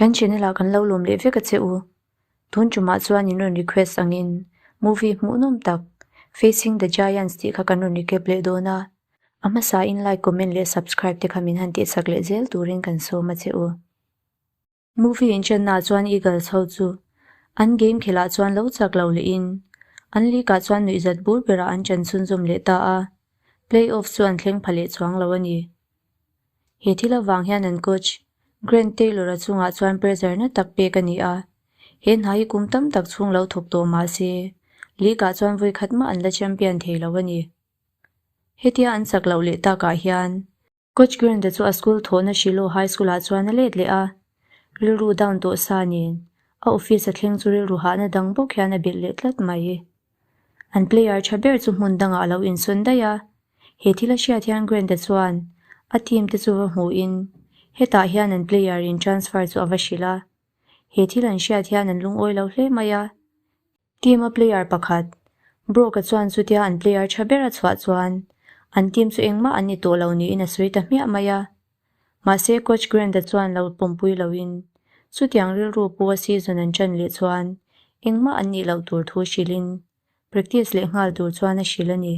Kan channel ah kan lo lawm leh vek a che u. Tun tumah chuan in rawn request angin movie hmuhnawm tak Facing the Giants tih kha kan rawn recap leh dawn a. A hmasa in like, comment leh subscribe te kha min han tihchak leh zel turin kan sawm a che u. Movie inchennaah chuan Eagles ho chu an game khelh ah chuan lo chak lo lehin an league ah chuan nuihzat bur berah an chan chhunzawm leh ta a, play-off chu an thleng pha leh chuang lo a ni. He thil avang hian an coach Grant Taylor-a chungah chuan pressure na tak pek a ni a, he hna hi kum tam tak chhung lo thawk tawh mah se league ah chuan vawi khat mah an la champion thei lo a ni. Hetia an chak loh leh takah hian Coach Grant-a chu a school thawhna Shiloh High School-ah chuan a let leh a, rilru down tawh sa nen a office a thleng chu rilru hahna dang bawk hian a belh leh tlat mai. An player tha ber chu hmun dangah a lo insawn daih a, he thil a hriat hian Grant-a chuan a team te chu va hmuhin hetah hian an player in transfer chu a va hrilh a, he thil an hriat hian an lungawi lo hle mai a. Team a player pakhat, Brock-a chuan chutia an player tha ber a chhuah chuan an team chu engmah an ni tawh lo niin a sawi ta hmiah mai a. Mahse coach Grant-a chuan lo pawmpui loin chutiang rilru pu a season an ṭan leh chuan engmah an nih loh tur thu hrilhin practice leh nghal tur chuan a hrilh a ni.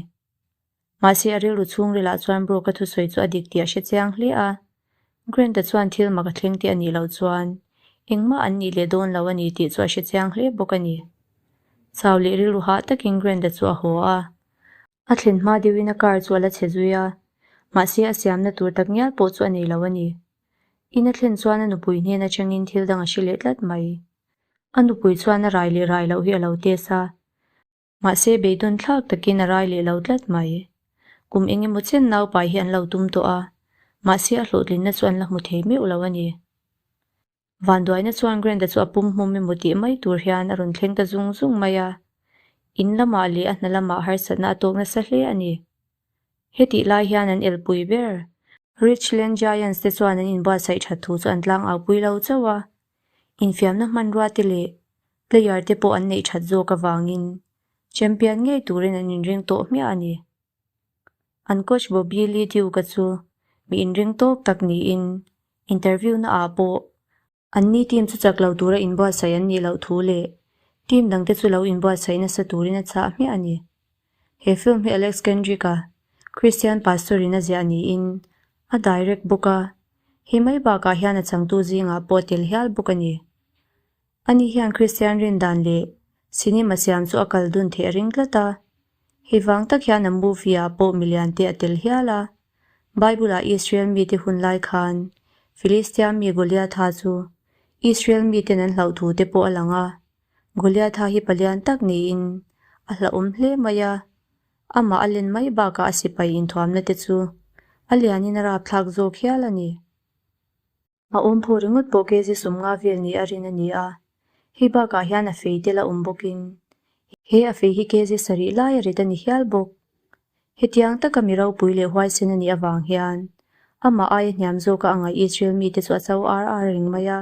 Mahse a rilru chhungrilah chuan Brock-a thusawi chu a dik tih a hre chiang hle a. Grant-a chuan thil mak a thleng tih a nih loh chuan engmah an nih leh dawn lo a ni tih chu a hre chiang hle bawk a ni. Chau leh rilru hah takin Grant-a chu a haw a. A thlen hma deuhin a car chu a la chhe zui a, mahse a siamna tur tak ngial pawh chu a nei lo a ni. In a thlen chuan a nupui hnen atangin thil dang a hre leh tlat mai. A nupui chuan a rai leh rai loh hi a lo test a. Mahse beidawn thlak takin a rai leh lo tlat mai. Kum eng emaw chen naupai hi an lo tum tawh a, mahse a hlawhtlinna chu an la hmu thei meuh lo a ni. Vanduaina chuan Grant-a chu a pum hmum emaw tih mai tur hian a rawn thleng ta zung zung mai a, in lamah leh a hna lamah harsatna a tawk nasa hle a ni. Hetih lai hian an elpui ber, Richland Giants te chuan an inbuatsaih that thu chu an tlang aupui lo chauh a, infiamna hmanrua te leh player te pawh an neih that zawk avangin champion ngei turin an inring tawh hmiah a ni. An coach Bobby Lee Duke-a chu mi inring tawk tak niin interview na ah pawh anni team chu chak lo tura inbuatsaih an nih loh thu leh team dangte chu lo inbuatsaih nasa turin a chah hmiah a ni. He film hi Alex Kendrick-a Christian pastor in a ziah niin a direct bawk a, hei mai bakah hian a changtu zingah pawh a tel hial bawk a ni. Ani hian Kristian rindan leh cinema siam chu a kal dun theih a ring tlat a. Hei vang tak hian a movie ah pawh milian te a tel hial a. Bible ah Israel mite hun lai khan Philistia mi Goliatha chu Israel miten an hlauh thu te pawh a lang a. Goliatha hi palian tak niin a hlauhawm hle mai a. Amah a len mai bakah a sipai inthuamna te chu a lianin a rapthlak zawk hial a ni. A awm phaw ringawt pawh kg sawmnga vel ni a rin a ni a, hei bakah hian a fei tel a awm bawkin he a fei hi kg sarih lai a rit a ni hial bawk. Hetiang taka mi ropui leh huaisen a nih avang hian amah aia hniam zawka a ngaih Israel mite chu a cho ar ar reng mai a,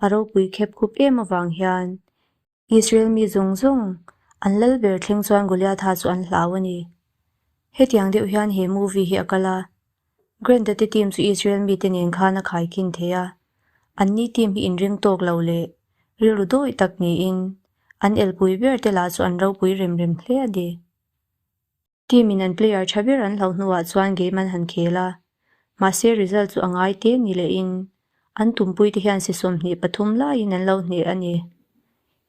a ropui khep khup em avang hian Israel mi zawng zawng an lal ber thleng chuan Goliatha chu an hlau a ni. Hetiang deuh hian he movie hi a kal a. Grant-a te team chu Israel mite nen khan a khaikhin thei a. Anni team hi inring tawk lo leh rilru dawih tak niin an elpui ber te lah chu an ropui rem rem hle a ni. Team in an player tha ber an hlauh hnuah chuan game an han khel a, mahse result chu a ngai te ni lehin an tumpui te hian si 23 laiin an lo hneh a ni.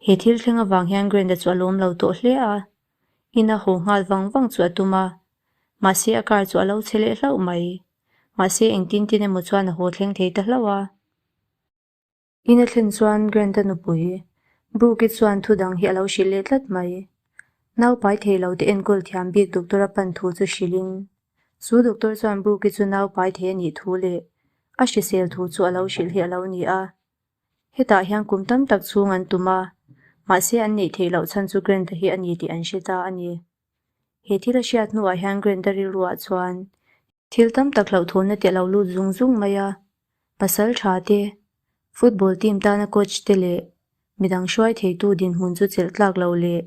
He thil thleng avang hian Grant-a chu a lawm lo tawh hle a, in a haw nghal vang vang chu a tum a, mahse a car chu a lo chhe leh hlauh mai. Mahse engtin tin emaw chuan a haw thleng thei ta hlauh a. In a thlen chuan Grant-a nupui, Brooke-i chuan thu dang hi a lo hrilh leh tlat mai. Naupai thei lo te enkawl thiam bik doctor a pan thu chu hrilhin, chu doctor chuan Brooke-i chu naupai thei a nih thu leh a hrisel thu chu a lo hrilh hi a lo ni a. Hetah hian kum tam tak chhung an tum a, mahse an neih theih loh chhan chu Grant-a hi a ni tih an hre ta a ni. He thil a hriat hnuah hian Grant-a rilruah chuan thil tam tak hlauhthawnna te a lo lut zung zung mai a, Pasal tha te, football team tana coach te leh midang hruai theitu dinhmun chu chelh tlak lo leh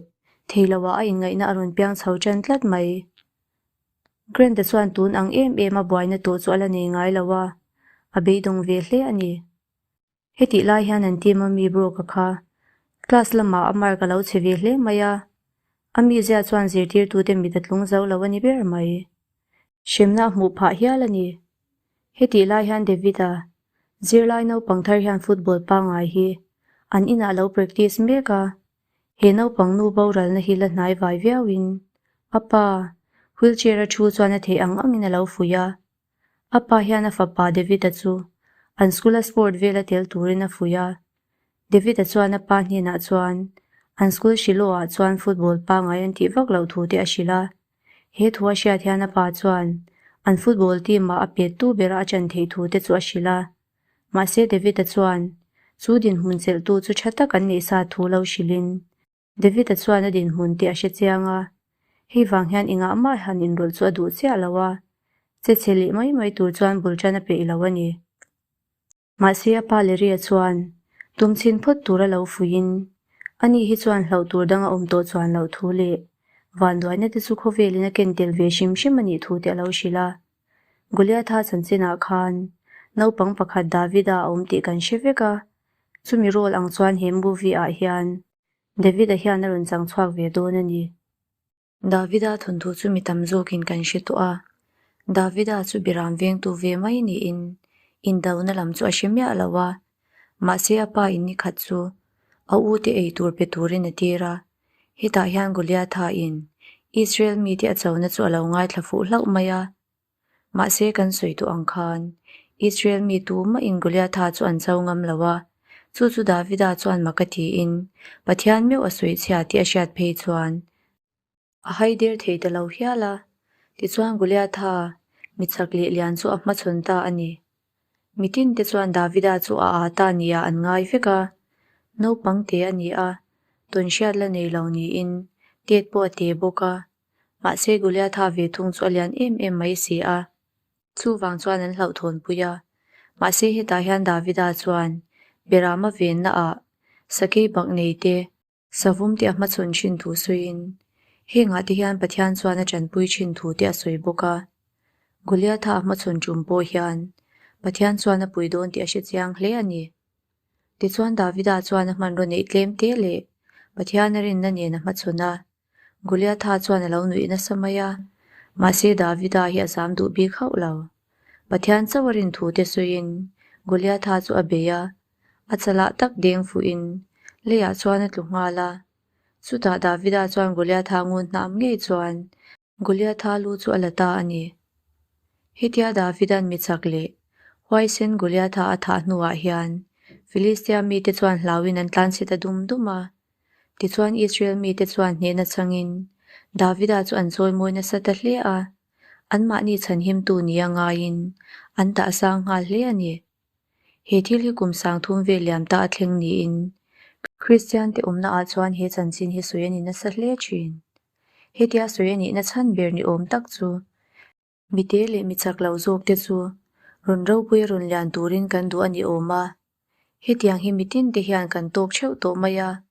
thei loah a inngaihna a rawn piang chho tan tlat mai. Grant-a chuan tun ang em em a buaina tawh chu a la nei ngai lo a, a beidawng ve hle a ni. Hetih lai hian an team a mi Brock-a kha class lamah a mark a lo chhe ve hle mai a, a mizia chuan zirtirtute mit a tlung zo lo a ni ber mai. Hremna a hmuh phah hial a ni. Hetih lai hian David-a zirlai naupang thar hian football pangngai hi an inah a lo practice mek a, he naupang nu boralna hi la hnai vai viauin a pa wheelchair-a thu chuan a theih ang angin a lo fuih a. A pa hian a fapa David-a chu an school-a sport vela tel turin a fuih a. David-a chuan a pa hnenah chuan an school Shiloh-ah chuan football pangngai an tih vak loh thu te a hrilh a. He thu a hriat hian a pa chuan an football team-ah a pettu bera a chan theih thu te chu a hrilh a. Mahse David-a chuan chu dinhmun chelhtu chu tha tak an neih sa thu lo hrilhin David-a chuan a dinhmun tih a hre chiang a, hei vang hian engah mah han inrawlh chu a duh chiah lo a, che chhe leh mai mai tur chuan bul tan a peih lo a ni. Mahse a pa Larry-a chuan tum chhin phawt tur a lo fuihin ani hi chuan hlauh tur dang a awm tawh chuan loh thu leh vanduaina te chu khawvelin a ken tel ve hrim hrim a nih thu te a lo hrilh a. Goliatha chanchinah khan naupang pakhat Davida a awm tih kan hre vek a, chumi role ang chuan he movie ah hian Davida hian a rawn chang chhuak ve dawn a ni. Davida thawnthu chu mi tam zawkin kan hre tawh a, Davida chu biram vengtu ve mai niin indona lam chu a hre miah lo a, mahse a pa in nikhat chu a u te ei tur pe turin a tir a, Hetah hian Goliatha in Israel mite a chona chu a lo ngaithla fuh hlauh mai a. Mahse kan sawi tawh ang khan Israel mi tumah in Goliatha chu an cho ngam lo a, chu chu Davida chuan mak a tiin Pathian meuh a sawi chhia tih a hriat phei chuan a hai der thei ta lo hial a. Tichuan Goliatha mi chak leh lian chu a hmachhawn ta a ni. Mitin te chuan Davida chu a â ta nia an ngai vek a, naupang te a ni a, tawn hriat la nei lo niin tet pawh a te bawk a, mahse Goliatha ve thung chu a lian em em mai si a, chuvang chuan an hlauhthawnpui a, mahse hetah hian Davida chuan Berama venna ah sakei bak nei te, Savum te a hmachhawn thin thu sawiin, hengah te hian Pathian chuan a tanpui thin thu te a sawi bawk a. Goliatha a hmachhawn tum pawh hian Pathian chuan a pui dawn tih a hre chiang hle a ni. Tichuan Davida chuan a hmanraw neih tlem te leh Pathian a rinna nen a hmachhawn a. Goliatha chuan a lo nuih nasa mai a, mahse Davida hi a zam duh bik hauh lo. Pathian chauh a rin thu te sawiin Goliatha chu a bei a, A chalah tak deng fuhin leiah chuan a tlu nghal a. Chutah Davida chuan Goliatha ngun hnam ngei chuan Goliatha lu chu a la ta a ni. Hetia Davida'n mi chak leh huaisen Goliatha a thah hnuah hian Filistia mite chuan hlauin an tlanchhe ta dum dum a. Tichuan Israel mite chuan hnehna changin Davida chu an chawimawi nasa ta hle a, anmahni chhanhimtu nia ngaiin an dah sang nghal hle a ni. He thil hi kum sang thum vel liam ta a thleng niin Kristian te awmna ah chuan he chanchin hi sawi a ni nasa hle thin. Hetia sawi a nihna chhan ber ni awm tak chu mite leh mi chak lo zawk te chu rawn ropui a rawn lian turin kan duh a ni awm a. Hetiang hi mitin te hian kan tawk theuh tawh mai a,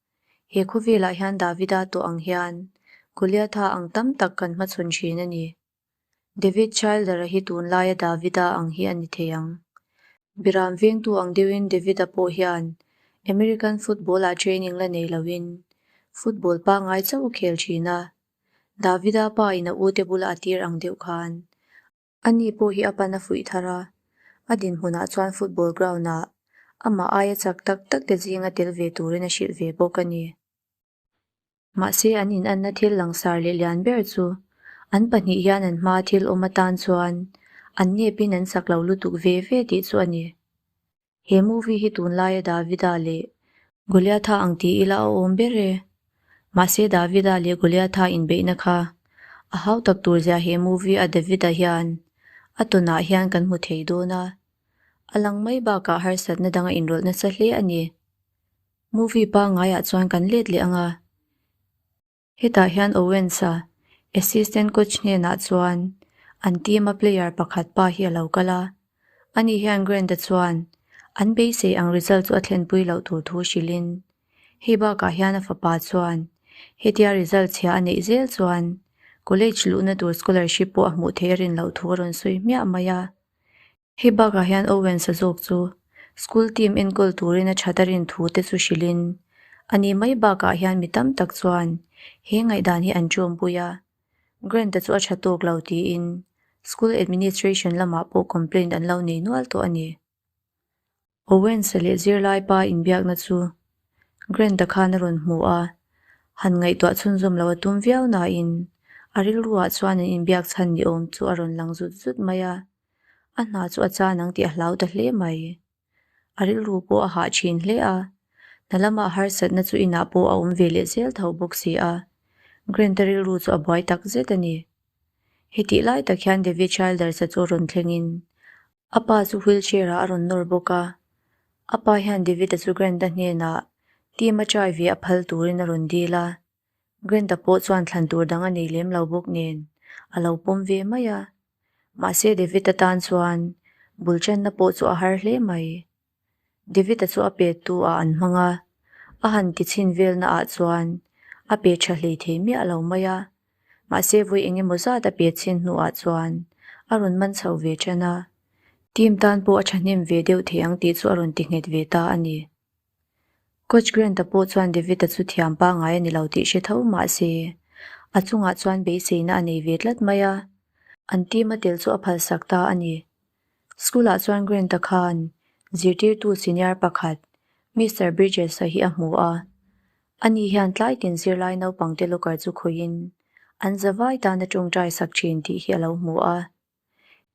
he khawvelah hian Davida tawh ang hian Goliatha ang tam tak kan hmachhawn thin a ni. David Childer-a hi tunlaia Davida ang hi a ni thei ang. Biram vengtu ang deuhin David-a pawh hian American football-ah training la nei loin football pangngai chauh a khel thin a. Davida pa in a ute bula a tir ang deuh khan ani pawh hi a pan a fuih thar a, a dinhmunah chuan football ground-ah amah aia chak tak tak te zinga tel ve turin a hrilh ve bawk a ni. Mahse an inanna thil langsar leh lian ber chu an pahnih hian an hmaa thil awm atan chuan an nepin an sak lo lutuk ve ve tih chu a ni. He movie hi tunlaia Davida leh Goliatha ang ti ila a awm ber e. Mahse Davida leh Goliatha inbeihna kha a hau tak tur zia he movie a Davida hian a tawnah hian kan hmu thei dawn a. A lang mai bakah harsatna dang a inrawlh nasa hle a ni. Movie pangaiah chuan kan let leh ang a. Hetah hian Owens-a assistant coach hnenah chuan an team-a player pakhat pa hi a lo kal a. Ani hian Grant-a chuan an beisei ang result chu a thlenpui loh tur thu hrilhin hei bakah hian a fapa chuan hetia result chhia a neih zel chuan college luhna tur scholarship pawh a hmuh theih a rin loh thu a rawn sawi hmiah mai a. Hei bakah hian Owens-a zawk chu School team enkawl turin a that a rin thu te chu hrilhin a ni mai bakah hian mi tam tak chuan he ngaihdan hi an ṭawmpui a, Grant-a chu a ṭha tawk lo tiin school administration lamah pawh complaint an lo nei nual tawh a ni. Owens-a leh zirlai pa inbiakna chu Grant-a khan a rawn hmu a, han ngaihtuah chhunzawm lo a tum viau nain a rilruah chuan an inbiak chhan ni awm chu a rawn lang zut zut mai a, a hna chu a chan ang tih a hlau ta hle mai. A rilru pawh a hah thin hle a, hna lama harsatna chu inah pawh a awm ve leh zel tho bawk si a, Grant-a rilru chu a buai tak zet a ni. Hetih lai tak hian David Childers-a chu rawn thlengin a pa chu wheelchair-ah a rawn nawr bawk a, a pa hian David-a chu Grant-a hnenah team a try ve a phal turin a rawn dil a, Grant-a pawh chuan thlan tur dang a nei lem lo bawk nen a lo pawm ve mai a, mahse David-a tan chuan bul channa pawh chu a har hle mai. David-a chu a pet tu ah an hmang a, a han ti chhin velna ah chuan a pe tha hlei thei miah lo mai a, mahse vawi eng emaw zat a pe chhin hnuah chuan a rawn man chho ve tan a, team tan pawh a thahnem ve deuh thei ang tih chu a rawn ti nghet ve ta a ni. Coach Grant-a pawh chuan David-a chu thiam pangngai a ni lo tih hre tho mah se, a chungah chuan beiseina a nei ve tlat mai a, an team a tel chu a phalsak ta a ni. School-ah chuan Grant-a khan zirtirtu senior pakhat Mister Bridges-a hi a hmu a. Ani hian tlai tin zirlai naupangte locker chu khawihin an zavai tana tawngtai sak thin tih hi a lo hmu a.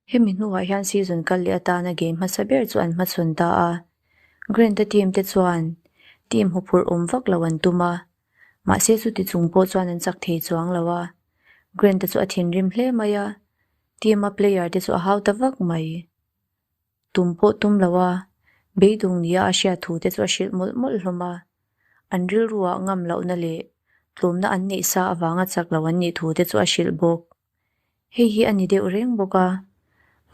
Hemi hnuah hian season kal leh atana game hmasa ber chu an hmachhawn ta a. Grant-a team te chuan team huphurh awm vak lo an tum a, mahse chuti chung pawh chuan an chak thei chuang lo a. Grant-a chu a thinrim hle mai a. Team-a player te chu a hau ta vak mai. Tum pawh tum lo a, beidung nia a hriat thu te chu a hrilh mawlh mawlh hlawm a. An rilruah ngam lohna leh tlawmna an neih sa avanga chak lo an nih thu te chu a hrilh bawk. Hei hi a ni deuh reng bawk a,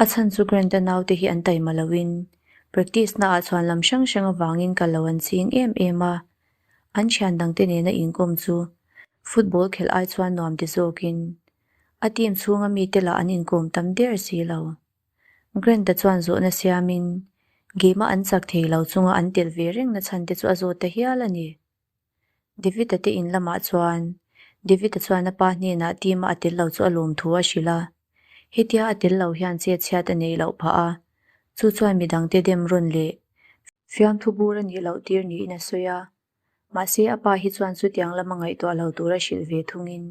a chhan chu Grant-a naute hi an taima loin practice naah chhuan lam hrang hrang avangin kal lo an ching em em a. An thian dangte nena inkawm chu football khelh ai chuan nuam ti zawkin A team chhunga mite lah an inkawm tam der si lo. Grant-a chuan zawhna siamin game-a an chak thei lo chunga an tel ve rengna chhan te chu a zawt ta hial a ni. David-a te in lamah chuan David-a chuan a pa hnenah team-a a tel lo chu a lawm thu a hrilh a. Hetia a tel lo hian chet chhiat a neih loh phah a, chu chuan midangte dem rawn leh fiamthu bur a nih loh tir niin a sawi a. Mahse a pa hi chuan chutiang lama ngaihtuah lo tura hrilh ve thungin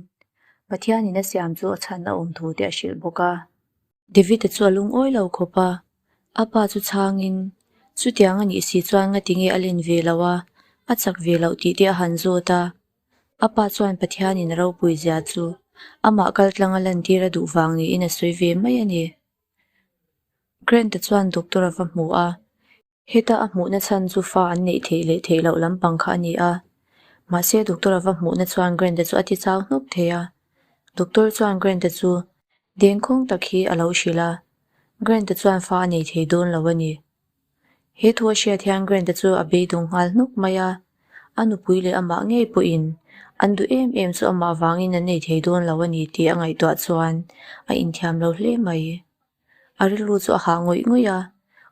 Pathianin a siam chu a chhan a awm thu te a hrilh bawk a. David-a chu a lungawi lo khawp a, a pa chu chhangin chutiang a nih si chuan ngati nge a len ve loh a, a chak ve loh tih te a han zawt a. A pa chuan Pathianin a ropui zia chu amah kaltlanga lantir a duh vang niin a sawi ve mai a ni. Grant-a chuan doctor a va hmu a. Heta a hmuhna chhan chu fa an neih theih leh theih loh lampang kha a ni a. Mahse doctor a va hmuhna chuan Grant-a chu a ti chau hnawk thei a. Doctor chuan Grant-a chu dengkhawng tak hi a lo hrilh a. Grant-a chuan fa a nei thei dawn lo a ni. He thu a hriat hian Grant-a chu a beidawng nghal hnawk mai a. A nupui leh amah ngei pawhin an duh em em chu amah vangin an nei thei dawn lo a ni tih a ngaihtuah chuan a inthiam lo hle mai. A rilru chu a hah ngawih ngawih a,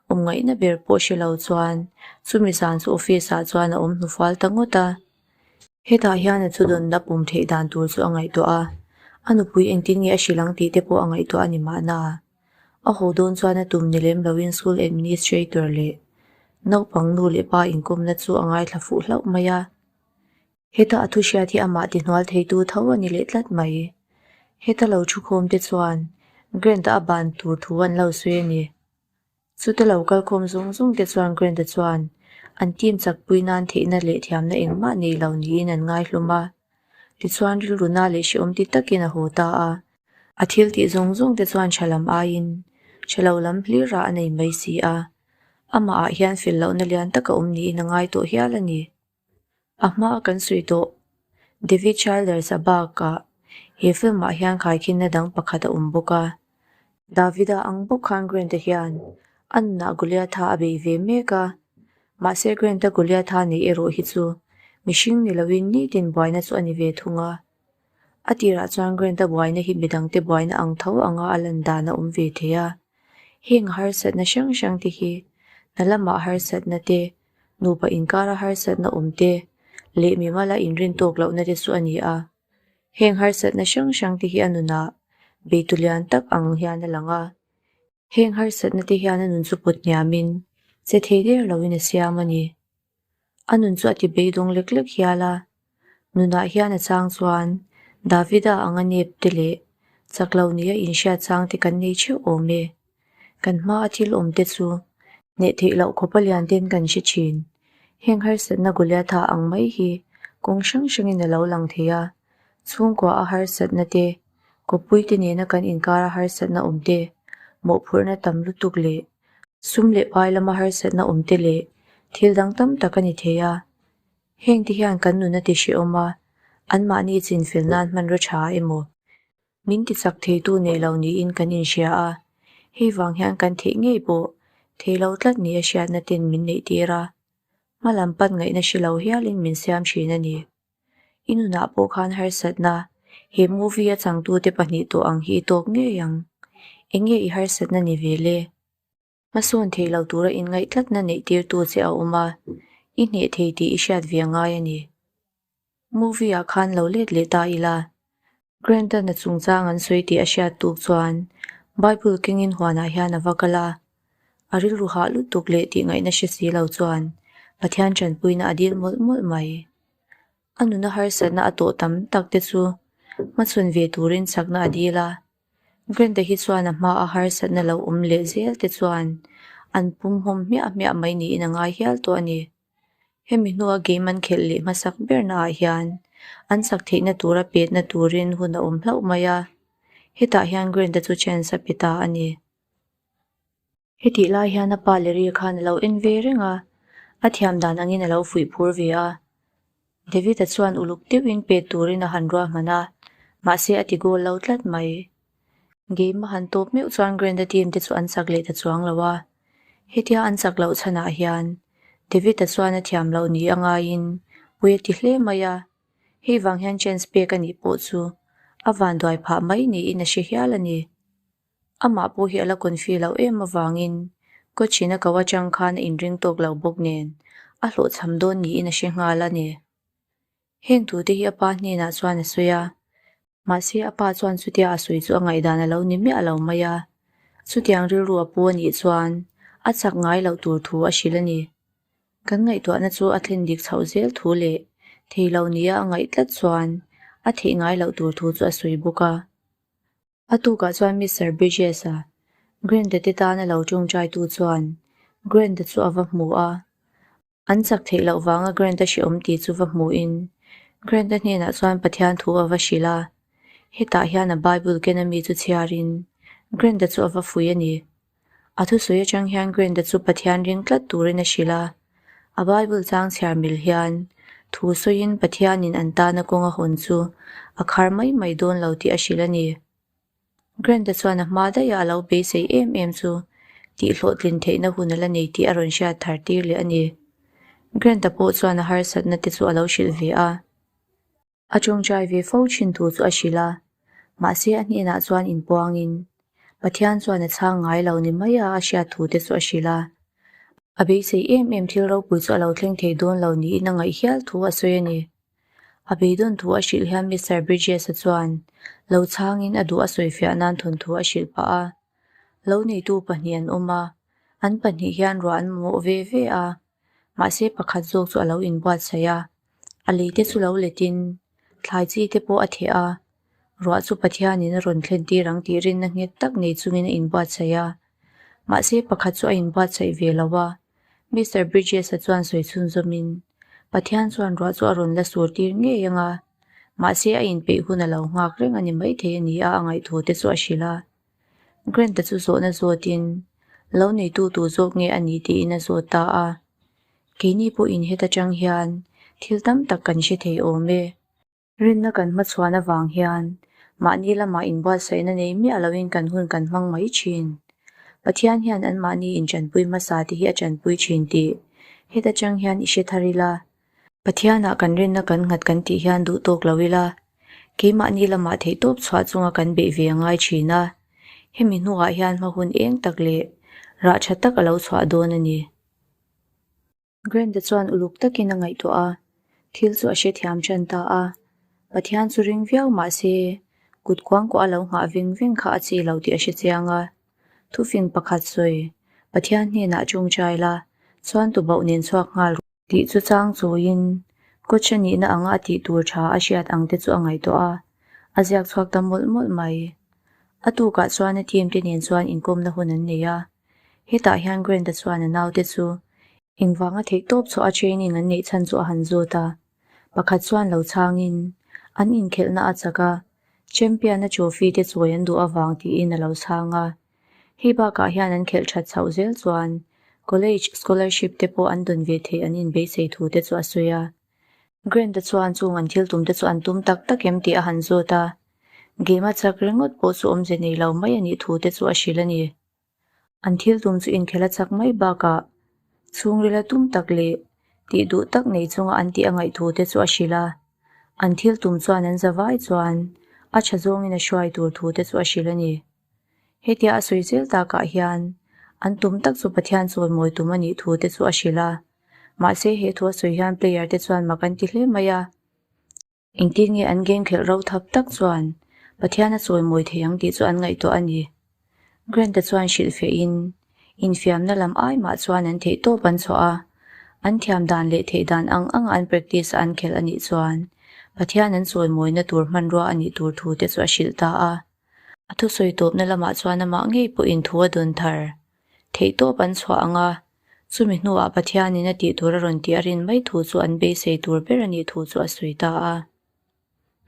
awm ngaihna ber pawh hre lo chuan chumi zan chu office ah chuan a awm hnufual ta ngawt a. Hetah hian a thudawnna pum theih dan tur chu a ngaihtuah a, a nupui engtin nge a hrilh ang tih te pawh a ngaihtuah a ni mahna. A haw dawn chuan a tum ni lem loin school administrator leh naupang nu leh pa inkawmna chu a ngaithla fuh hlauh mai a. Heta a thu hriat hi amah ti hnual theitu tho a ni leh tlat mai. Heta lo thukhawm te chuan Grant-a a ban tur thu an lo sawi a ni. Chute lo kalkhawm zawng zawng te chuan Grant-a chuan an team chakpui nan theihna leh thiamna engmah nei lo niin an ngaihlum a. Tichuan rilruna leh hrehawm ti takin a haw ta a. A thil tih zawng zawng te chuan tha lam aiin tha lo lam hlirah a nei mai si a. Amahah hian fel lohna lian tak a awm niin a ngai tawh hial a ni. A hma kan sawi tawh David Childers-a bakah he film-ah hian khaikhinna dang pakhat a awm bawk a. Davida ang bawk khan Grant-a hian a nunah Goliatha a bei ve mek a. Mahse Grant-a Goliatha neih erawh hi chu mihring ni loin nitin buaina chu a ni ve thung a. A tirah chuan Grant-a buaina hi midangte buaina ang tho anga a lan dan a awm ve thei a. Heng harsatna hrang hrang te hi. Hna lamah harsatna te, nupa inkara harsatna awm te leh mimala inrin tawk lohna te chu a ni a. Heng harsatna hrang hrang te hi a nunah beitu lian tak ang hian a lang a. Heng harsatna te hian a nun chu pawt hniamin che thei der loin a siam a ni. A nun chu a ti beidawng lek lek hial a, nunah hian a chang chuan Davida anga nep te leh chak lo nia inhriat chang te kan nei theuh awm e. Kan hma a thil awm te chu hneh theih loh khawpa lian ten kan hre thin. Heng harsatna Goliatha ang mai hi kawng hrang hrangin a lo lang thei a, chhungkua a harsatna te, kawppui te nena kan inkara harsatna awm te, mawhphurhna tam lutuk leh Sum leh pai lama harsatna awm te leh thil dang tam tak a ni thei a. Heng te hian kan nun a ti hrehawm a, anmahni chinfel nan hmanraw tha emaw min ti chak theitu nei lo niin kan inhria a, hei vang hian kan theih ngei pawh thei lo tlat ni a hriatna ten min neih tir a, hma lam pan ngaihna hre lo hialin min siam thin a ni. I nunah pawh khan harsatna, he movie a changtute pahnih tawh ang hi i tawk ngei ang. Eng nge i harsatna ni ve le? Hmasawn theih lo tura inngaih tlatna neih tirtu che a awm a, i hneh thei tih i hriat ve a ngai a ni. Movie ah khan lo let leh ta ila. Grant-a chungchang an sawi tih a hriat tuk chuan Bible kengin huanah hian a va kal a. A rilru hah lutuk leh tih ngaihna hre si lo chuan Pathian tanpuina a dil mawlh mawlh mai. A nuna harsatna a tawh tam tak te chu hmachhawn ve turin chakna a dil a. Grant-a hi chuan a hmaa harsatna lo awm leh zel te chuan an pumhawm hmiah hmiah mai niin a ngai hial tawh a ni. Hemi hnua game an khelh leh hmasak berna ah hian an chak theihna tura petna turin hun a awm hlauh mai a, hetah hian Grant-a chu chance a pe ta a ni. Hetih lai hian a pa Larry khan a lo en ve reng a, a thiam dan angin a lo fuih phur ve a. David-a chuan uluk deuhin pet turin a han ruahman a, mahse a ti goal lo tlat mai. Game a han tawp meuh chuan Grant-a team te chu an chak leh ta chuang lo a. Hetia an chak loh chhanah hian David-a chuan a thiam loh ni a ngaiin pui a ti hle mai a. Hei vang hian chance pek a nih pawh chu a vanduai phah mai niin a hre hial a ni. Amah pawh hi a la confi loh em avangin coach-in a ko atang khan a inring tawk lo bawk nen a hlawhchham dawn niin a hre nghal a ni. Heng tute hi a pa hnenah chuan a sawi a. Mahse a pa chuan chutia a sawi chu a ngaihdan a lo ni miah lo mai a, chutiang rilru a pu a nih chuan a chak ngai loh tur thu a hrilh a ni. Kan ngaihtuahna chu a thlen dik chhoh zel thu leh thei lo nia a ngaih tlat chuan a theih ngai loh tur thu chu a sawi bawk a. A tukah chuan Mister Bridges-a, Grant-a te tana lo tawngtaitu chuan Grant-a chu a va hmu a. An chak theih loh vanga Grant-a hrehawm tih chu va hmuhin Grant-a hnenah chuan Pathian thu a va hrilh a. Hetah hian a Bible ken a mi chu chhiarin Grant-a chu a va fuih a ni. A thusawi atang hian Grant-a chu Pathian ring tlat turin a hrilh a. A Bible chang chhiar mil hian thu sawiin Pathianin an tana kawng a hawn chu a khar mai mai dawn lo tih a hrilh a ni. Grant-a chuan a hma daihah a lo beisei em em chu tih hlawhtlin theihna hun a la nei tih a rawn hriat thar tir leh a ni. Grant-a pawh chuan a harsatna te chu a lo hrilh ve a. A tawngtai ve fo thin thu chu a hrilh a, mahse a hnenah chuan inpuangin Pathian chuan a chhang ngai lo ni maia a hriat thu te chu a hrilh a. A beisei em em thil ropui chu a lo thleng thei dawn lo niin a ngaih hial thu a sawi a ni. A beidawn thu a hrilh hian Mister Bridges-a chuan lo chhangin a duh a sawifiah nan thawnthu a hrilh pah a. Lo neitu pahnih an awm a, an pahnih hian ruah an mamawh ve ve a, mahse pakhat zawk chu a lo inbuatsaih a, a lei te chu lo letin thlai chi te pawh a theh a, ruah chu Pathianin a rawn thlen tir ang tih rinna nghet tak nei chungin a inbuatsaih a, mahse pakhat chu a inbuatsaih ve lo a. Mister Bridges-a chuan sawi chhunzawmin, Pathian chuan ruah chu a rawn la sur tir ngei ang a, mahse a inpeih hun a lo nghak reng a ni maithei a ni a a ngaihthu te chu a hrilh a. Grant-a chu zawhna zawtin, Lo neitu tu zawk nge a ni tiin a zawt ta a. Keini pawhin heta tang hian thil tam tak kan hre thei awm e. Rinna kan hmachhuan avang hian mahni lamah inbuatsaihna nei miah loin kan hun kan hmang mai thin. Pathian hian anmahni intanpui hmasa te hi a tanpui thin tih heta tang hian i hre thar ila. Pathianah kan rinna kan nghat kan tih hian duh tawk lo ila, keimahni lamah theihtawp chhuah chunga kan beih ve a ngai thin a. Hemi hnuah hian hma hun eng tak leh rah tha tak a lo chhuah dawn a ni. Grant-a chuan uluk takin a ngaihtuah a, thil chu a hrethiam ṭan ta a. Pathian chu ring viau mah se, kut kuangkuah a lo nghah veng veng kha a chi lo tih a hre chiang a. Thufing pakhat sawi, Pathian hnenah ṭawngṭai la, chuan tubauh nen chhuak nghal rawh. Tih chu chang chawiin, coach a nihna anga a tih tur ṭha a hriat ang te chu a ngaihtuah a, a ziak chhuak ta mawlh mawlh mai. A tukah chuan a team te nen chuan inkawmna hun an nei a. Hetah hian Grant-a chuan a naute chu engvanga theihtawp chhuah a training an neih chhan chu a han zawt a. Pakhat chuan lo chhangin, an inkhelhna a chak a, champion-a trophy te chawi an duh avang tiin a lo chhang a. Hei bakah hian an khelh that chhoh zel chuan college scholarship te pawh an dawn ve theih an inbeisei thu te chu a sawi a. Grant-a chuan chung an thil tum te chu an tum tak tak em tih a han zawt a. Game a chak ringawt pawh chu awmze nei lo mai a nih thu te chu a hrilh a ni. An thil tum chu inkhel a chak mai bakah chhungrila tum tak leh tih duh tak nei chunga an tih a ngaih thu te chu a hrilh a. An thil tum chuan an za vai chuan a tha zawngin a hruai tur thu te chu a hrilh a ni. Hetia a sawi zel takah hian an tum tak chu Pathian chawimawi tum a nih thu te chu a hrilh a. Mahse he thu a sawi hian player te chuan mak an ti hle mai a. Engtin nge an game khelh ro thap tak chuan Pathian a chawimawi thei ang tih chu an ngaihtuah a ni. Grant-a chuan hrilhfiahin, infiamna lam ai mah chuan an theih tawp an chhuah a, an thiam dan leh theih dan ang anga an practice a an khelh a nih chuan Pathian an chawimawina tur hmanrua a nih tur thu te chu a hrilh ta a. A thusawi tawpna lamah chuan amah ngei pawhin thu a dawn thar. Theih tawp an chhuah ang a, Chumi hnuah Pathianin a tih tur a rawn tih a rin mai thu chu an beisei tur ber a nih thu chu a sawi ta a.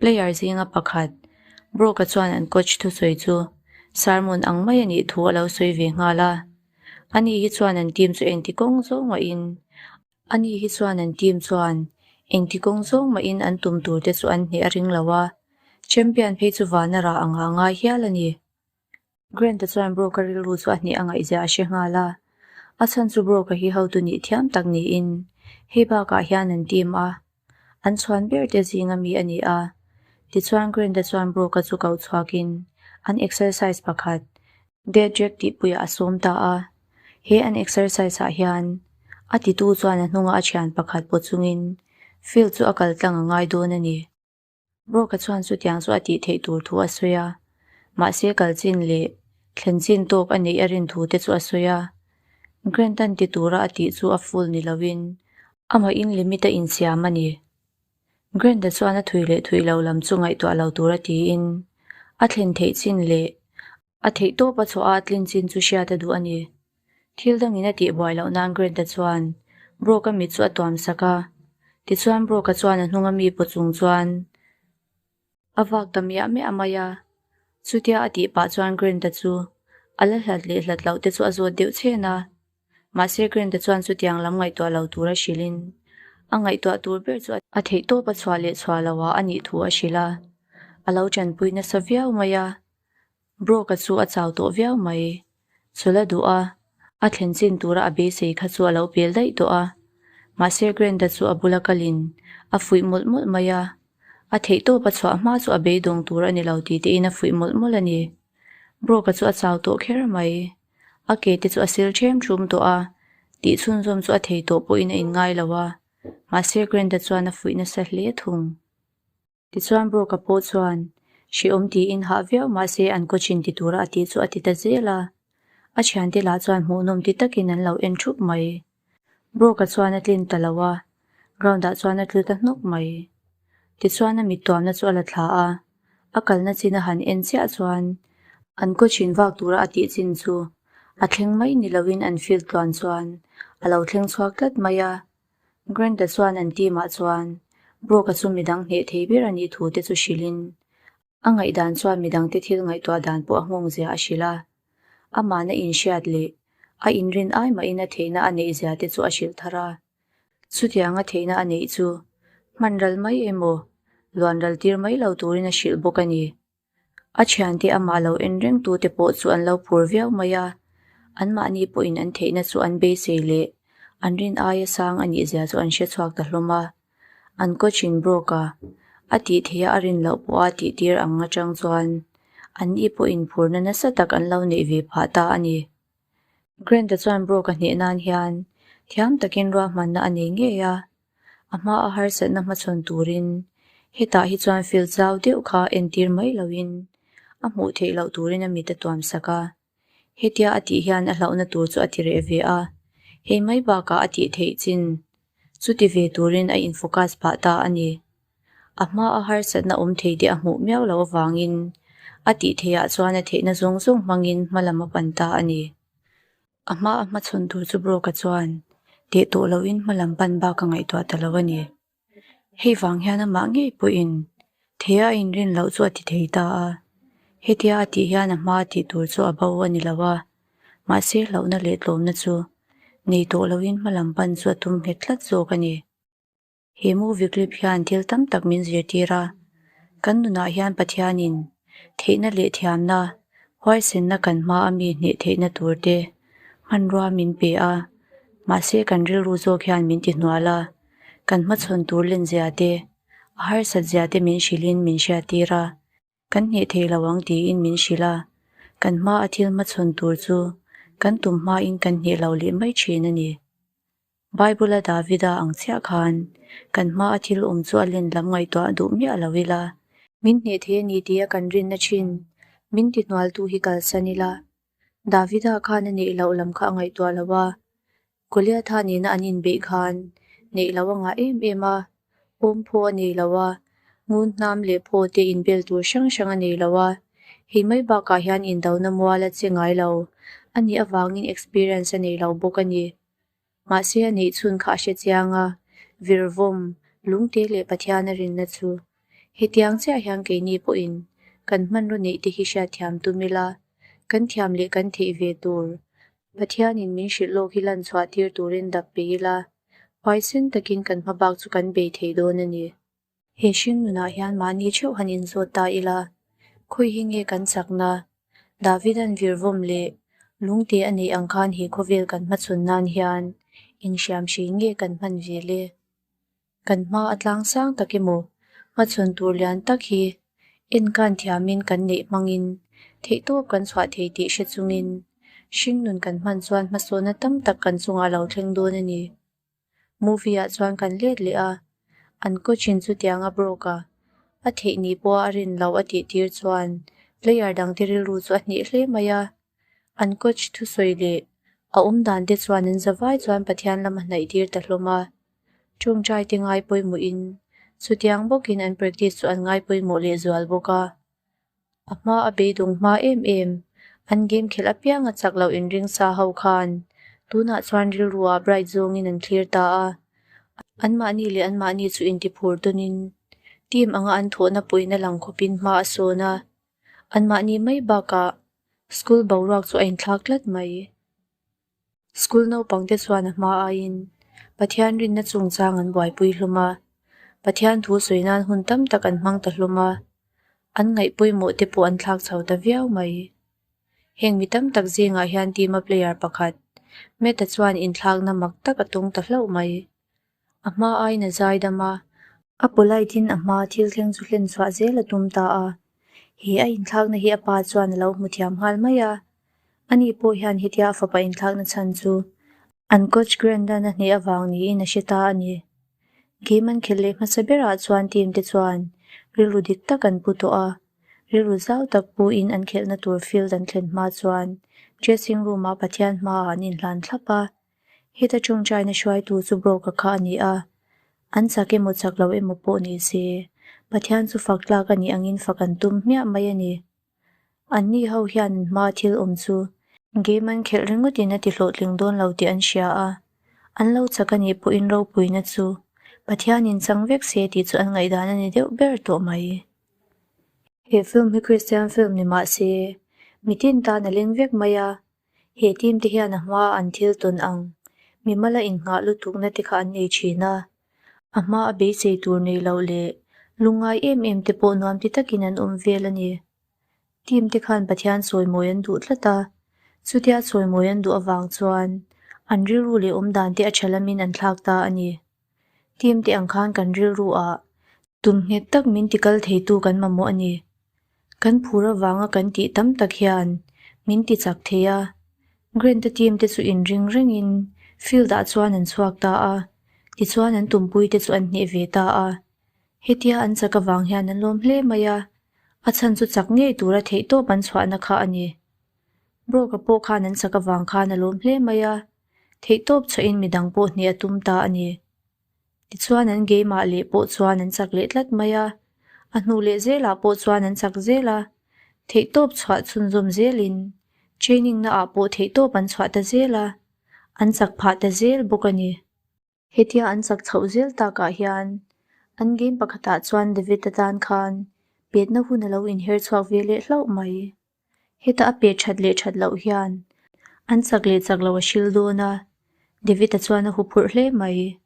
Player zinga pakhat, Brock-a chuan an coach thusawi chu sermon ang mai a nih thu a lo sawi ve nghal a. Ani hi chuan an team chu engti kawng zawng mahin Ani hi chuan an team chuan engti kawng zawng mahin an tum tur te chu an hneh a ring lo a, champion phei chu vana rah anga a ngai hial a ni. Grant-a chuan Brock-a rilru chu a hneh a ngaihzia a hre nghal a. A chhan chu Brock-a hi hotu nih thiam tak niin hei bakah hian an team a, an chhuan ber te zinga mi a ni a. Tichuan Grant-a chuan Brock-a chu koh chhuakin an exercise pakhat, dead drag tihpuiah a sawm ta a. He an exercise-ah hian a titu chuan a hnunga a thian pakhat pawh chungin field chu a kal tlang a ngai dawn a ni. Brock-a chuan chutiang chu a tih theih tur thu a sawi a, mahse kal chin leh thlen chin tawk a neih a rin thu te chu a sawi a. Grant-a'n ti tura a tih chu a full ni loin amahin limit a insiam a ni. Grant-a chuan a thui leh thui lo lam chu ngaihtuah lo tura tiin a thlen theih chin leh A theih tawp a chhuah a tlin chin chu hriat a duh a ni. Thil dangin a tih buai loh nan Grant-a chuan Brock-a mit chu a tuam sak a. Tichuan Brock-a chuan a hnunga mi paw chung chuan a vak ta miah miah mai a. Chutia a tih pah chuan Grant-a chu a la hlat leh hlat loh te chu a zawt deuh chhen a. Mahse Grant-a chuan chutiang lam ngaihtuah lo tura hrilhin a ngaihtuah tur ber chu a theih tawp a chhuah leh chhuah loh ah a nih thu a hrilh a. A lo tanpui nasa viau mai a. Brock-a chu a chau tawh viau mai. Chul a duh a, a thlen chin tura a beisei kha chu a lo pel daih tawh a. Mahse Grant-a chu a bula kalin a fuih mawlh mawlh mai a. A theihtawp a chhuah hma chu a beidawng tur a ni lo tih tein a fuih mawlh mawlh a ni. Brock-a chu a chau tawh kher mai. A ke te chu a sil ṭhem ṭhum tawh a, tih chhunzawm chu a thei tawh pawhin a inngai lo a. Mahse Grant-a chuan a fuih nasa hle thung. Tichuan Brock-a pawh chuan hrehawm tiin hah viau mahse an coach-in ti tura a tih chu a ti ta zel a. A thiante lah chuan hmuhnawm ti takin an lo en thup mai. Brock-a chuan a tlin ta lo a, ground-ah chuan a tlu ta hnawk mai. Tichuan a mit tuamna chu a la thla a, a kalna chin a han en chiah chuan an coach-in vak tura a tih chin chu a thleng mai ni loin an field tluan chuan a lo thleng chhuak tlat mai a. Grant-a chuan an team-ah chuan Brock-a chu midang hneh thei ber a nih thu te chu hrilhin a ngaihdan chuan midangte thil ngaihtuah dan pawh a nghawng zia a hrilh a. Amahna inhriat leh a inrin ai mahin a theihna a neih zia te chu a hrilh thar a. Chutianga theihna a neih chu hman ral mai emaw luan ral tir mai lo turin a hrilh bawk a ni. A thiante amah lo en rengtute pawh chu an lo phur viau mai a, anmahni pawhin an theihna chu an beisei leh an rin aia sang a nih zia chu an hre chhuak ta hlawm a. An coach-in Brock-a a tih theiha a rin loh pawha tih tir ang atang chuan anni pawhin phurna nasa tak an lo neih ve phah ta a ni. Grant-a chuan Brock-a hneh nan hian. Thiam takin ruahmanna a nei ngei a, a hma a harsatna hmachhawn turin hetah hi chuan field zau deuh kha entir mai loin a hmuh theih loh turin a mit a tuam sak a. Hetia a tih hian a hlauhna tur chu a ti reh ve a, hei mai bakah a tih theih chin chu ti ve turin a in focus phah ta a ni. A hma a harsatna awm thei te a hmuh miau loh avangin a tih theihah chuan a theihna zawng zawng hmangin hma lam a pan ta a ni. A hma a hmachhawn tur chu Brock-a chuan teh tawh loin hma lam pan bak a ngaihtuah ta lo a ni. Hei vang hian amah ngei pawhin theia a inrin loh chu a ti thei ta a. Hetia a tih hian a hma tih tur chu a bo a ni lo a, mahse hlauhna leh tlawmna chu nei tawh loin hma lam pan chu a tum nghet tlat zawk a ni. He movie clip hian thil tam tak min zirtir a, kan nunah hian Pathianin theihna leh thiamna, huaisenna kan hma a mi hneh theihna tur te hmanrua min pe a, mahse kan rilru zawk hian min ti hnual a, kan hmachhawn tur lenzia te, a harsat zia te min hrilhin min hriattir a, kan hneh thei lo ang tiin min hrilh a, kan hma a thil hmachhawn tur chu kan tum hmain kan hneh lo leh mai thin a ni. Bible-a Davida ang chiah khan kan hma a thil awm chu a len lam ngaihtuah duh miah lo ila, min hneh thei a ni tia kan rinna thin min ti hnualtu hi kalsan ila, Davida khan a neih loh lam kha a ngaihtuah lo a, Goliatha nena an inbeih khan neih loh a ngah em em a, awm phaw a nei lo a, ngun hnam leh phaw te inbel tur hrang hrang a nei lo a, hei mai bakah hian indona mual a che ngai lo a nih avangin experience a nei lo bawk a ni. Mahse a neih chhun kha a hre chiang a, virvawm, lungte leh Pathian a rinna chu. Hetiang chiah hian keini pawhin kan hmanraw neih te hi hriatthiam tum ila, kan thiam leh kan theih ve tur Pathianin min hrilh lawk hi lan chhuah tir turin dap pe ila, huaisen takin kan hma bak chu kan bei thei dawn a ni. He hring nunah hian mahni theuh han inzawt ta ila, khawi hi nge kan chakna? Davidan virvawm leh lungte a neih ang khan he khawvel kan hmachhawn nan hian eng hriam hri nge kan hman ve le? Kan hma a tlang sang tak emaw hmachhawn tur lian tak hi enkan thiamin kan neih hmangin theihtawp kan chhuah thei tih hre chungin hring nun kan hman chuan hmasawnna tam tak kan chungah a lo thleng dawn a ni. Movie ah chuan kan let leh a, an coach in chutiang a broke a, a theih ni pawha a rin loh a tih tir chuan player dangte rilru chu a hneh hle mai a. An coach thusawi leh a awm dan te chuan an zavai chuan Pathian lam a hnaih tir ta hlawm a. Tawngtai te ngai pawimawhin chutiang bawkin an practice chu an ngai pawimawh lehzual bawk a. A hma a beidawng hma em em, an game khelh apiang a chak loh inring sa ho khan tunah chuan rilru ah bright zawngin an thlir ta a. Anmahni leh anmahni chu intiphur dawnin team anga an thawhna puihna lang khawpin hma a sawn a. Anmahni mai bakah school boruak chu a inthlak tlat mai. School naupangte chuan a hma aiin Pathian rinna chungchang an buaipui hlawm a, Pathian thu sawi nan hun tam tak an hmang ta hlawm a, an ngaih pawimawh te pawh an thlak chho ta viau mai. Heng mi tam tak zingah hian team a player pakhat Matt-a chuan inthlakna mak tak a tawng ta hlauh mai. A hma aiin a zai dam a, a polite in a hma thil thleng chu hlen chhuah zel a tum ta a. He a inthlakna hi a pa chuan a lo hmu thiam nghal mai a, ani pawh hian hetia a fapa inthlakna chhan chu an coach Grant-a'n a hneh avang niin a hre ta a ni. Game an khelh leh hmasa berah chuan team te chuan rilru dik tak an pu tawh a, rilru zau tak puin an khelhna tur field an thlen hma chuan dressing room-ah Pathian hmaah an inhlan thlap a. Heta tawngtaina hruaitu chu Broka kha a ni a, an chak emaw chak lo emaw pawh ni se, Pathian chu fak tlak a nih angin fak an tum hmiah mai a ni. Anni ho hian an hmaa thil awm chu game an khelh ringawtin a ti hlawhtling dawn lo tih an hria a, an lo chak a nih pawhin ropuina chu Pathianin chang vek se tih chu an ngaihdan a ni deuh ber tawh mai. He film hi Kristian film ni mah se, mitin tan a leng vek mai a, He team te hian a hma an thil tawn ang mimala innghah lutukna te kha an nei thin a, a hma a beisei tur nei loh leh lungngai em em te pawh nuam ti takin an awm vel a ni. Team te khan Pathian chawimawi an duh tlat a, chutia chawimawi an duh avang chuan an rilru leh awmdan te a tha lamin an thlak ta a ni. Team te ang khan kan rilru ah tum nghet tak min ti kal theitu kan mamawh a ni. Kan phur avanga kan tih tam tak hian min ti chak thei a, Grant-a team te chu inring rengin Field ah chuan an chhuak ta a, tichuan an tumpui te chu an hneh ve ta a. Hetia an chak avang hian an lawm hle mai a, a chhan chu chak ngei tura theihtawp an chhuahna kha a ni. Brock-a pawh khan an chak avang khan a lawm hle mai a, theihtawp chhuahin midang pawh hneh a tum ta a ni. Tichuan an game ah leh pawh chuan an chak leh tlat mai a, a hnuh leh zelah pawh chuan an chak zel a, theihtawp chhuah chhunzawm zelin training na ah pawh theihtawp an chhuah ta zel a, an chak phah ta zel bawk a ni. Hetia an chak chhoh zel takah hian an game pakhatah chuan David atan khan petna hun a lo inher chhuak ve leh hlauh mai. Heta a peh that leh that loh hian an chak leh chak lo a hril dawn a, David-a chuan a huphurh hle mai.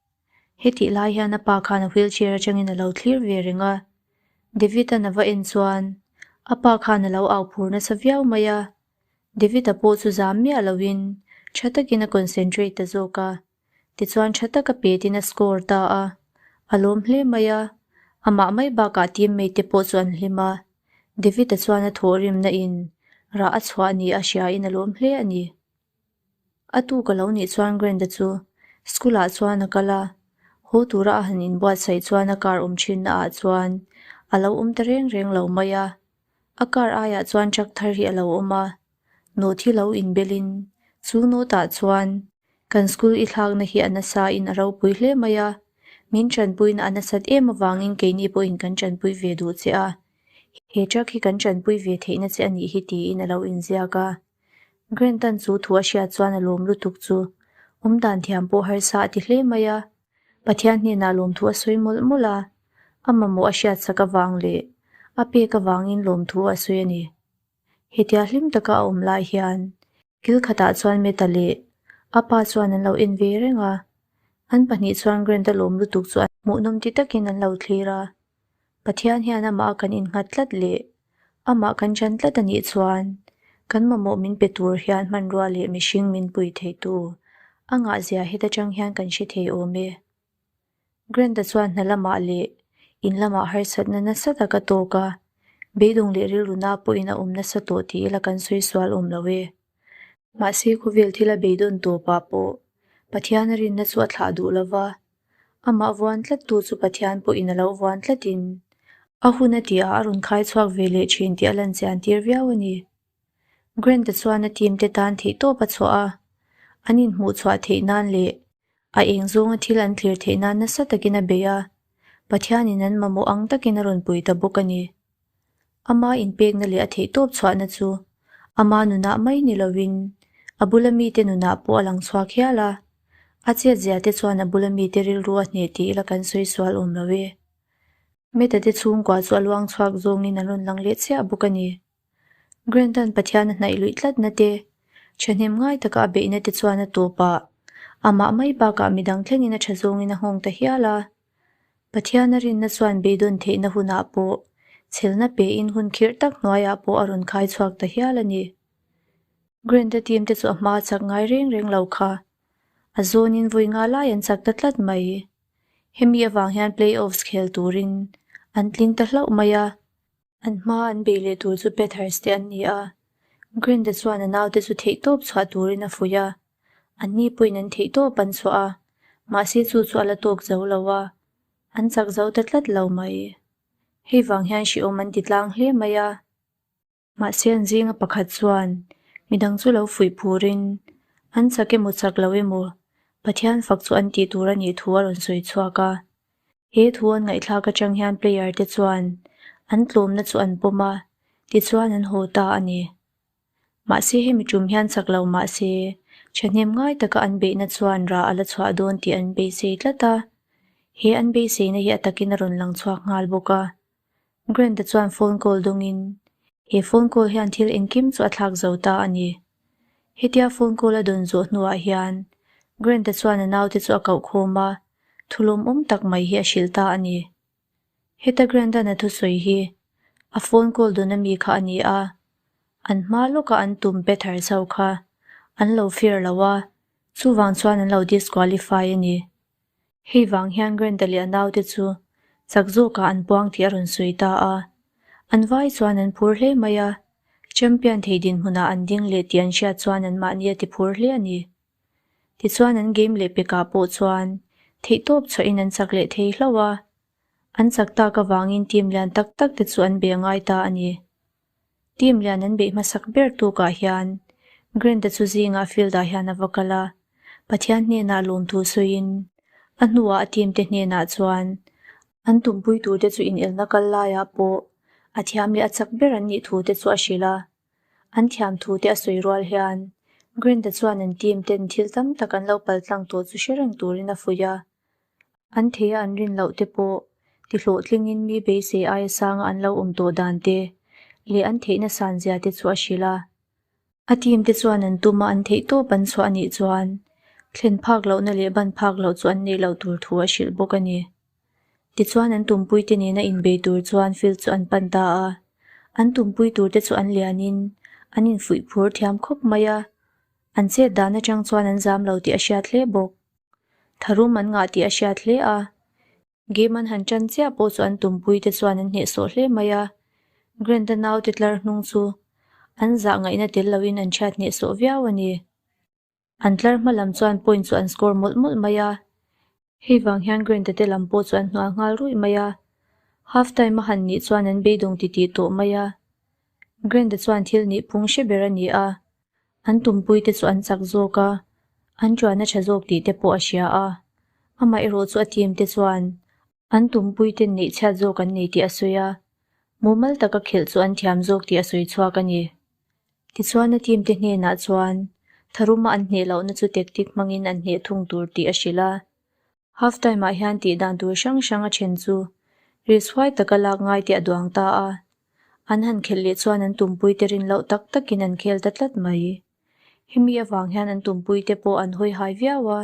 Hetih lai hian a pa khan a wheelchair atangin a lo thlir ve reng a, David-a'n a va en chuan a pa khan a lo au phur nasa viau mai a, David-a pawh chu zam miah loin tha takin a concentrate ta zawk a. Tichuan tha taka petin a score ta a, a lawm hle mai a, amah mai bakah teammate te pawh chu an hlim a, David-a chuan a thawhrimna in rah a chhuah ni a hriain a lawm hle a ni. A tuk a lo nih chuan Grant-a chu school ah chuan a kal a, haw tura a han inbuatsaih chuan a car awm thinna ah chuan a lo awm ta reng reng lo mai a, a car aiah chuan truck thar hi a lo awm a, note hi lo inbelin chu note ah chuan Kan school i thlakna hi a nasa in a ropui hle mai a, min tanpuina a nasat em avangin keini pawhin kan tanpui ve duh che a, he truck hi kan tanpui ve theihna che a nih hi tiin a lo inziak a. Grant-a'n chu thu a hriat chuan a lawm lutuk chu awmdan thiam pawh harsa a ti hle mai a, Pathian hnenah lawmthu a sawi mawlh mawlh a, a mamawh a hriatsak avang leh a pek avangin lawmthu a sawi a ni. Hetia hlim taka a awm lai hian kil khatah chuan Meta leh a pa chuan an lo en ve reng a, an pahnih chuan Grant-a lawm lutuk chu an hmuhnawm ti takin an lo thlir a. Pathian hian amah a kan innghat tlat leh amah kan chan tlat a nih chuan kan mamawh min pe tur hian hmanrua leh mihring min pui theitu a ngahzia heta tang hian kan hre thei awm e. Grant-a chuan hna lamah leh in lamah harsatna nasa tak a tawk a, beidawng leh rilruna pawhin a awm nasa tawh tih ila kan sawi sual awm lo e. Mahse khawvel thil a beidawn tawpah pawh Pathian a rinna chu a thlah duh lo va, amah vuan tlattu chu Pathian pawhin a lo vuan tlatin a hun a tihah a rawn khai chhuak ve leh thin tih a lan chian tir viau a ni. Grant-a chuan a team te tan theihtawp a chhuah a, an inhmuh chhuah theih nan leh a eng zawnga thil an thlir theih nan nasa takin a bei a, Pathianin an mamawh ang takin a rawn pui ta bawk a ni. Ama inpekna leh a theihtawp chhuahna chu ama nunah mai ni lovin a bula mite nunah pawh a lang chhuak hial a, a chetzia te chuan a bula mite rilru a hneh tih ila kan sawi sual awm lo e. Meta te chhungkua chu a luang chhuak zawngin an rawn lang leh chiah bawk a ni. Grant-a'n Pathian a hnaih luih tlatna te, thahnem ngai taka a beihna te chuan a tawp a, amah mai bakah midang thlengin a tha zawngin a nghawng ta hial a. Pathian a rinna chuan beidawn theihna hunah pawh chhelna pein hun khirh tak hnuaiah pawh a rawn khai chhuak ta hial a ni. Grant-a team te chu a hma chak ngai reng reng lo kha. A zawnin vawi nga lai an chak ta tlat mai. Hemi avang hian play-offs khel turin an tling ta hlauh mai a. An hma an beih leh tur chu Bathurst te an ni a, Grant-a chuan a naute chu theihtawp chhuah turin a fuih a, anni pawhin an theihtawp an chhuah a, mahse chu chu a la tawk zo lo a, an chak zo ta tlat lo mai. Hei vang hian hrehawm an ti tlang hle mai a. Mahse an zinga pakhat chuan midang chu lo fuih phurin an chak emaw chak lo emaw Pathian fak chu an tih tur a nih thu a rawn sawi chhuak a. He thu an ngaihthlak atang hian player te chuan an tlawmna chu an pawm a, tichuan an haw ta a ni. Mahse hemi tum hian chak lo mahse thahnem ngai taka an beihna chuan rah a la chhuah dawn tih an beisei tlat a, he an beiseina hi a takin a rawn lang chhuak nghal bawk a. Grant-a chuan phone call dawngin he phone call hian thil engkim chu a thlak zo ta a ni. Hetia phone call a dawn zawh hnuah hian Grant-a chuan a naute chu a koh khawm a, thu lawmawm tak mai hi a hrilh ta a ni. Heta Grant-a'n a thusawi hi a phone call dawn ami kha a ni a, an hma lawka an tum pe thar chho kha an lo fair lo a, chuvang chuan an lo disqualify a ni. Hei vang hian Grant-a leh a naute chu chak zawkah an puang tih a rawn sawi ta a. An vai chuan an phur hle mai a, champion thei dinhmunah an ding leh tih an hriat chuan anmahni a ti phur hle a ni. Tichuan an game leh pekah pawh chuan theihtawp chhuahin an chak leh thei hlauh a, an chak tak avangin team lian tak tak te chu an be ngai ta a ni. Team lian an beih hmasak ber tukah hian Grant-a chu zingah field-ah hian a va kal a, Pathian hnenah lawmthu sawiin a hnuah a team te hnenah chuan an tumpui turte chu inelna kal laiah pawh a thiam leh a chak ber an nih thu te chu a hrilh a. An thiam thu te a sawi rual hian Grant-a chuan an team ten thil tam tak an lo paltlang tawh chu hre reng turin a fuih a. An thei a an rin loh te pawh ti hlawhtlingin mi beisei aia sanga an lo awm tawh dan te leh an theihna san zia te chu a hrilh a. A team te chuan an tum a an theih tawp an chhuah anih chuan thlen phak lohna leh ban phak loh chu an neih loh tur thu a hrilh bawk a ni. Tichuan an tumpui te nena inbei tur chuan field chu an pan ta a. An tumpui tur te chu an lianin an infuih phur thiam khawp mai a. An chet dan atang chuan an zam lo tih a hriat hle bawk. Tharum an ngah tih a hriat hle a. Game an han tan chiah pawh chu an tumpui te chuan an hnehsawh hle mai a. Grant-a naute tlar hnung chu an zah ngaihna tel loin an chhiat hnehsawh viau a ni. An tlar hma lam chuan point chu an score mawlh mawlh mai a. Hei vang hian Grant-a te lam pawh chu an hnual nghal ruih mai a. Half time a han nih chuan an beidawng titih tawh mai a. Grant-a chuan thil nih phung hre ber a ni a. An tumpui te chu an chak zawk a, an ṭuan a ṭha zawk tih te pawh a hria a. Amaherawh chu a team te chuan an tumpui ten neih chhiat zawk an nei tih a sawi a, mumal taka khelh chu an thiam zawk tih a sawi chhuak a ni. Tichuan a team te hnenah chuan tharuma an hneh lohna chu tactic hmangin an hneh thung tur tih a hrilh a. Half time ah hian tih dan tur hrang hrang a then chu risk huai taka lak ngai tih a duang ta a. An han khelh leh chuan an tumpui te rin loh tak takin an khel ta tlat mai. Hemi avang hian an tumpui te pawh an hawi hai viau a.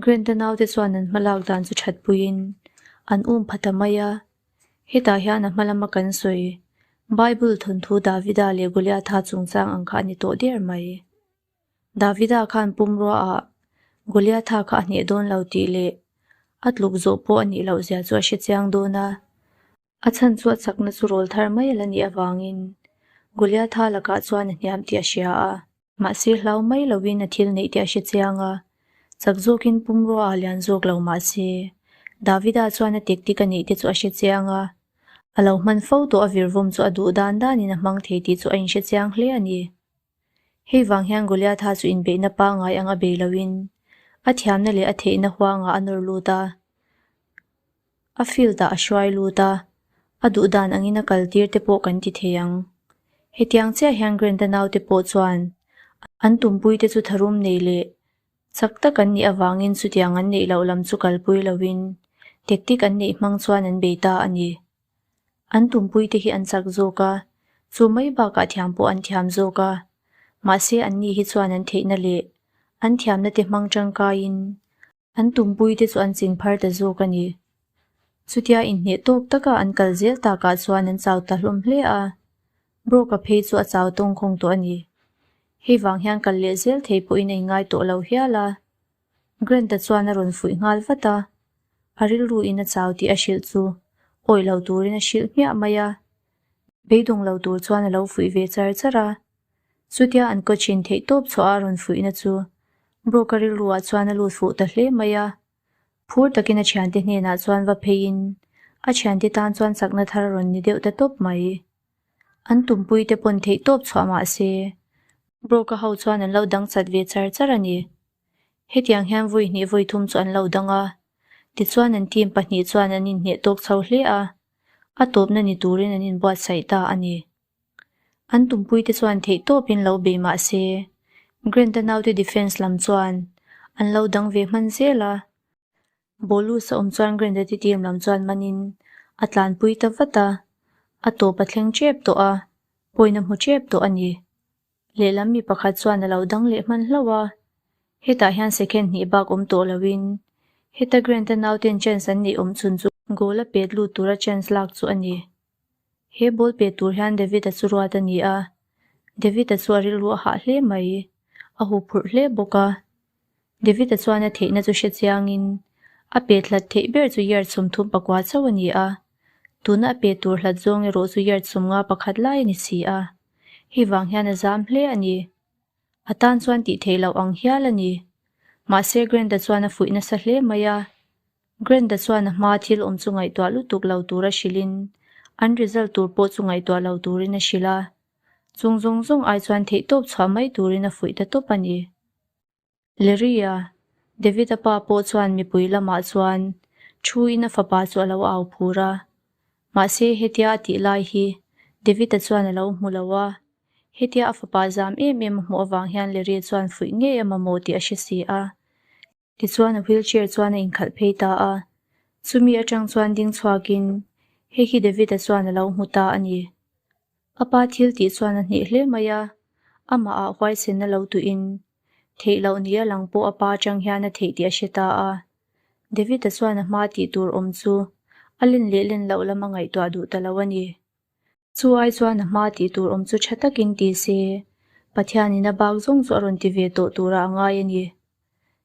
Grant-a naute chuan an hmalak dan chu that puiin an um pha ta mai a. Hetah hian a hma lama kan sawi Bible thawnthu Davida leh Goliatha chungchang ang kha a ni tawh der mai. Davida khan pumrua ah Goliatha kha a hneh dawn lo tih leh a tluk zawh pawh a nih loh zia chu a hre chiang dawn a. A chhan chu a chakna chu rawl thar mai a la nih avangin Goliatha lakah chuan a hniam tih a hria a. Mahse hlau mai loin a thil neih tih a hre chiang a, chak zawkin pumrua ah lian zawk lo mahse Davida chuan a tactic a neih te chu a hre chiang a. A lo hman fo tawh a virvawm chu a duh dan danin a hmang thei tih chu a inhre chiang hle a ni. Hei vang hian Goliatha chu inbeihna pangngai anga bei loin a thiamna leh a theihna huangah a nawr lut a, a field-ah a hruai lut a, a duh dan angin a kal tir te pawh kan ti thei ang. Hetiang chiah hian Grant-a naute pawh chuan an tumpui te chu tharum nei leh chak tak an nih avangin chutiang an neih loh lam chu kalpui loin tactic an neih hmang chuan an bei ta a ni. An tumpui te hi an chak zawk a, chu mai bakah thiam pawh an thiam zawk a. Mahse anni hi chuan an theihna leh an thiamna te hmang tangkaiin an tumpui te chu an ching phar ta zawk a ni. Chutia inhneh tawk taka an kal zel takah chuan an chau ta hlawm hle a, Brock-a phei chu a chau tawngkhawng tawh a ni. Hei vang hian kal leh zel thei pawhin a inngai tawh lo hial a. Grant-a chuan a rawn fuih nghal vat a, a rilru in a chau tih a hrilh chu awih lo turin a hrilh hmiah mai a, beidawng lo tur chuan a lo fuih ve char char a. Chutia an coach in theih tawp chhuah a rawn fuihna chu Brock-a rilru ah chuan a lut fuh ta hle mai a, phur takin a thiante hnenah chuan va pheiin a thiante tan chuan chakna thar a rawn ni deuh ta tawp mai. An tumpui te pawn theih tawp chhuah mah se Brock-a ho chuan an lo dang chat ve char char a ni. Hetiang hian vawi hnih vawi thum chu an lo dang a, tichuan an team pahnih chuan an inhneh tawk chho hle a, a tawpna ni turin an inbuatsaih ta a ni. An tumpuite chuan theih tawpin lo bei mah se, Grant-a naute defence lam chuan an lo dang ve hman zel a. Bolus a awm chuan Grant-a te team lam chuan manin a tlanpui ta vat a, a tawp a thleng tep tawh a, pawina hmu tep tawh a ni. Lehlam mi pakhat chuan a lo dang leh hman hlauh a, hetah hian second hnih bak awm tawh loin heta Grant-a nauten chance an neih awm chhun chu goal a pet lut tura chance lak chu a ni. He ball pe tur hian David-a chu ruat a ni a, David-a chu a rilru a hah hle mai, a huphurh hle bawk a. David-a chuan a theihna chu hre chiangin a pet hlat theih ber chu yard 34 chauh a ni a, tuna a pet tur hlat zawng erawh chu yard 51 lai a ni si a. Hei vang hian a zam hle a ni. A tan chuan tih theih loh ang hial a ni. Mahse Grant-a chuan a fuih nasa hle mai a. Grant-a chuan a hmaa thil awm chu ngaihtuah lutuk lo tura hrilhin an result tur pawh chu ngaihtuah lo turin a hrilh a. Chung zawng zawng ai chuan theihtawp chhuah mai turin a fuih ta tawp a ni. Larry-a, David-a pa pawh chuan mipui lamah chuan thu-in a fapa chu a lo au phur a. Mahse hetia a tih lai hi David-a chuan a lo hmu lo a. Hetia a fapa zam em em a hmuh avang hian Larry-a chuan fuih ngei a mamawh tih a hre si a. Tichuan a wheelchair chuan a inkhalh phei ta a, chumi atang chuan ding chhuakin hei hi David-a chuan a lo hmu ta a ni. A pa thil tih chuan a hneh hle mai a, amah ah huaisenna lo tuhin theih loh nia lang pawh a pa atang hian a theih tih a hre ta a. David-a chuan a hma tih tur awm chu a len leh len loh lam a ngaihtuah duh ta lo a ni. Chu ai chuan a hma tih tur awm chu tha takin ti se, Pathianin a bak zawng chu a rawn ti ve tawh turah a ngai a ni.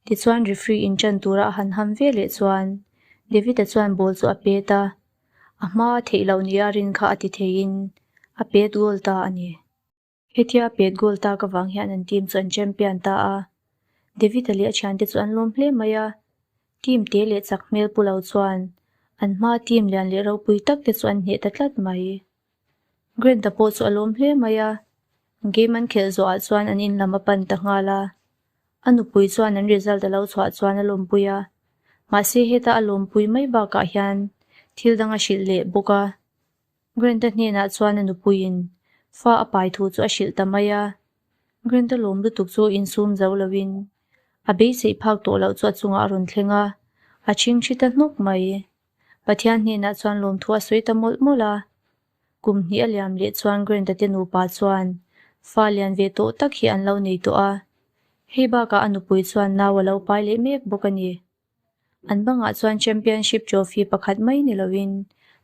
Tichuan referee in ṭan tura a han ham ve leh chuan David-a chuan ball chu a pet a, a hma a theih loh nia rin kha a ti theiin a pet goal ta a ni. Hetia pet goal tak avang hian an team chu an champion ta a, David-a leh a thiante chu an lawm hle mai a, team te leh chak hmel pu lo chuan an hmaa team lian leh ropui tak te chu an hneh ta tlat mai. Grant-a pawh chu a lawm hle mai a, game an khelh zawhah chuan an in lam a pan ta nghal a, a nupui chuan an result a lo chhuah chuan a lawmpui a, mahse heta a lawmpui mai bakah hian thil dang a hrilh leh bawk a. Grant-a hnenah chuan a nupuiin fa a pai thu chu a hrilh ta mai a. Grant-a lawm lutuk chu insum zo loin a beiseih phak tawh loh chu a chungah a rawn thleng a, a chhingchhi ta hnawk mai. Pathian hnenah chuan lawmthu a sawi ta mawlh mawlh a. Kum hnih a liam leh chuan Grant-a te nupa chuan fa lian ve tawh tak hi an lo nei tawh a. Hei bakah a nupui chuan nau a lo pai leh mek bawk a ni. An bangah chuan Championship Trophy pakhat mai ni loin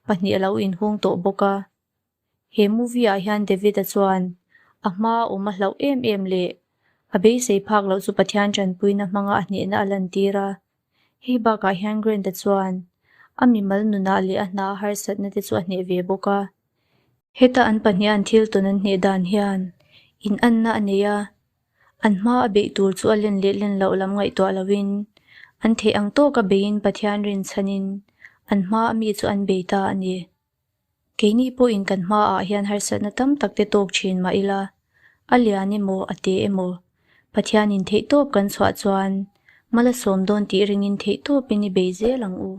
pahnih a lo inhung tawh bawk a. He movie ah hian David-a chuan a hmaa awm a hlauh em em leh a beisei phak loh chu Pathian tanpuina hmanga a hnehna a lantir a. Hei bakah hian Grant-a chuan a mimal nunah leh a hna a harsatna te chu a hneh ve bawk a. Heta an pahnih an thil tawn an hneh dan hian inanna a nei a, An hma a beih tur chu a len leh len loh lam ngaihtuah loin an theih ang tawka beiin Pathian rinchhanin an hma a mi chu an bei ta a ni. Keini pawhin kan hmaah hian harsatna tam tak te tawk thin mah ila, a lian emaw a te emaw, Pathianin theihtawp kan chhuah chuan mal a sawm dawn tih ringin theihtawpin i bei zel ang u.